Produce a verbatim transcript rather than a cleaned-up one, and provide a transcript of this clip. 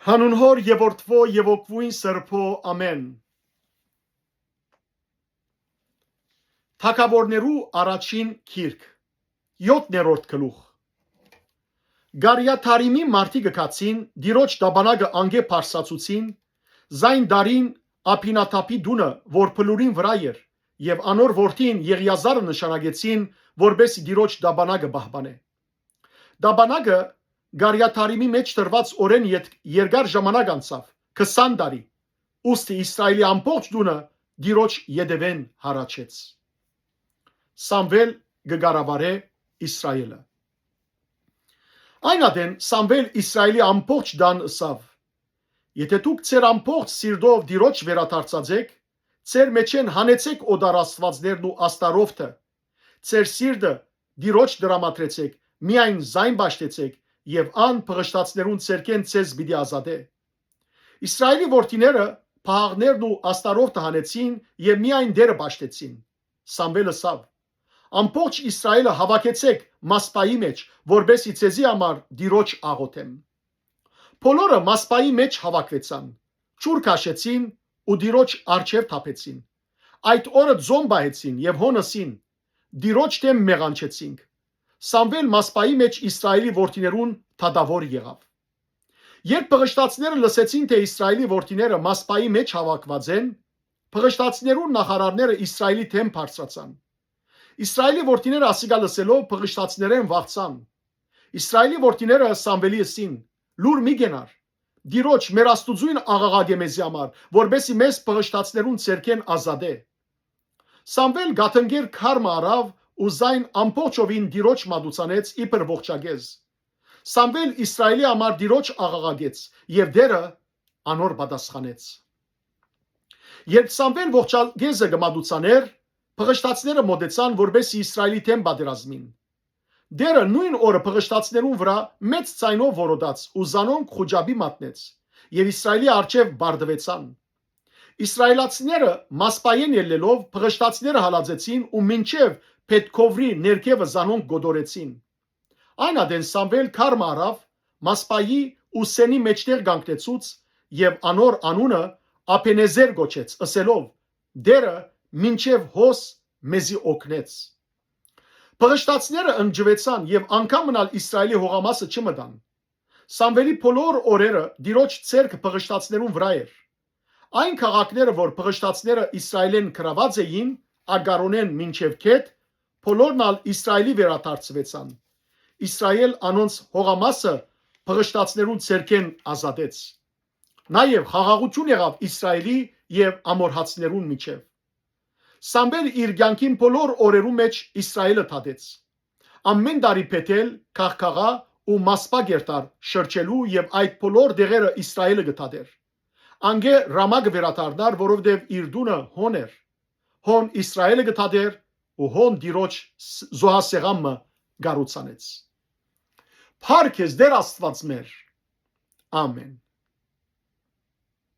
Հանուն Հօր եւ Որդւոյ եւ Հոգւոյն Սրբոյ, ամէն։ Թագաւորներու առաջին գիրք, յոթերորդ գլուխ։ Կարիաթարիմի մարդիկ գացին, Տիրոջ տապանակը անկէ բարձրացուցին, զայն տալին Աբինադաբի տունը, որ բլուրին վրայ էր, եւ անոր որդին Եղիազարը նշանակեցին, որպէս զի Տիրոջ տապանակը պահպանէ։ Տապանակը Կարիաթարիմի մէջ դրուած օրէն ետք երկար ժամանակ անցաւ, քսան տարի, ուստի Իսրայէլի ամբողջ տունը Տիրոջ ետեւէն հառաչեց։ Սամուէլ կը կառավարէ Իսրայէլը։ Այն ատեն Սամուէլ Իսրայէլի ամբողջ տան ըսաւ. «Եթէ դուք ձեր ամբողջ սիրտով Տիրոջ վերադարձած էք, ձեր մէջէն հանեցէք օտար աստուածներն ու Աստարովթը, ձեր սիրտը Տիրոջ տրամադրեցէք, միայն զայն պաշտեցէք, եւ ան բղշտացներուն ձեռքէն ձեզ պիտի ազատէ»։ Իսրայէլի որդիները պահակներն ու Աստարովթը հանեցին եւ միայն Տէրը պաշտեցին։ Սամուէլ ըսաւ. «Ամբողջ Իսրայէլը հաւաքեցէք Մասպայի մէջ, որպէս զի ձեզի համար Տիրոջ աղօթեմ»։ Բոլորը Մասպայի մէջ հաւաքուեցան, ջուր քաշեցին ու Տիրոջ առջեւ թափեցին։ Այդ օրը ծոմ պահեցին եւ հոն ըսին. «Տիրոջ դէմ մեղանչեցինք»։ Սամուէլ Մասպայի մէջ Իսրայէլի որդիներուն դատաւոր եղաւ։ Երբ բղշտացները լսեցին, թէ Իսրայէլի որդիները Մասպայի մէջ հաւաքուած են, բղշտացներուն նախարարները Իսրայէլի դէմ բարձրացան։ Իսրայէլի որդիները ասիկա լսելով բղշտացներէն վախցան։ Իսրայէլի որդիները Սամուէլի ըսին. «Լուր մի կենար։ Տիրոջ, մեր Աստուծոյն աղաղակէ մեզի համար, որպէս զի մեզ բղշտացներուն ձեռքէն ազատէ»։ Սամուէլ կաթնկեր քար մը առաւ ու զայն ամբողջովին Տիրոջ մատուցանեց իբր ողջակեզ։ Սամուէլ Իսրայէլի համար Տիրոջ աղաղակեց եւ Տէրը անոր պատասխանեց։ Երբ Սամուէլ ողջակեզը կը մատուցանէր, բղշտացները մօտեցան, որպէս զի Իսրայէլի դէմ պատերազմին։ Տէրը նոյն օրը բղշտացներուն վրայ մեծ ձայնով որոտաց ու զանոնք խուճապի մատնեց եւ Իսրայէլի առջեւ պարտուեցան։ Իսրայէլացիները Մասպայէն ելլելով բղշտացները հալածեցին ու մինչեւ Փեթքովրի ներքեւը զանոնք կոտորեցին։ Այն ատեն Սամուէլ քար մը առաւ, Մասպայի ու Սէնի մէջտեղ կանգնեցուց եւ անոր անունը Աբենեզեր կոչեց, ըսելով. «Տէրը մինչեւ հոս մեզի օգնեց»։ Բղշտացները ընկճուեցան եւ անգամ մըն ալ Իսրայէլի հողամասը չմտան։ Սամուէլի բոլոր օրերը Տիրոջ ձեռքը բղշտացներուն վրայ էր։ Այն քաղաքները, որ բղշտացները Իսրայէլէն գրաւած էին, Ագարոնէն մինչեւ Քետ, բոլորն ալ Իսրայէլի վերադարձուեցան։ Իսրայէլ անոնց հողամասը բղշտացներուն ձեռքէն ազատեց։ Նաեւ խաղաղութիւն եղաւ Իսրայէլի եւ ամորհացիներուն միջեւ։ Սամուէլ իր կեանքին բոլոր օրերուն մէջ Իսրայէլը դատեց։ Ամէն տարի Բեթել, Գաղգաղա ու Մասպա կ'երթար շրջելու եւ այդ բոլոր տեղերը Իսրայէլը կը դատէր։ Անկէ Ռամա կը վերադառնար, որովհետեւ իր տունը հոն էր։ Հոն Իսրայէլը կը դատէր ու հոն Տիրոջ ս-, զոհասեղան մը կառուցանեց։ Փառք քեզ, Տէր Աստուած մեր։ Ամէն։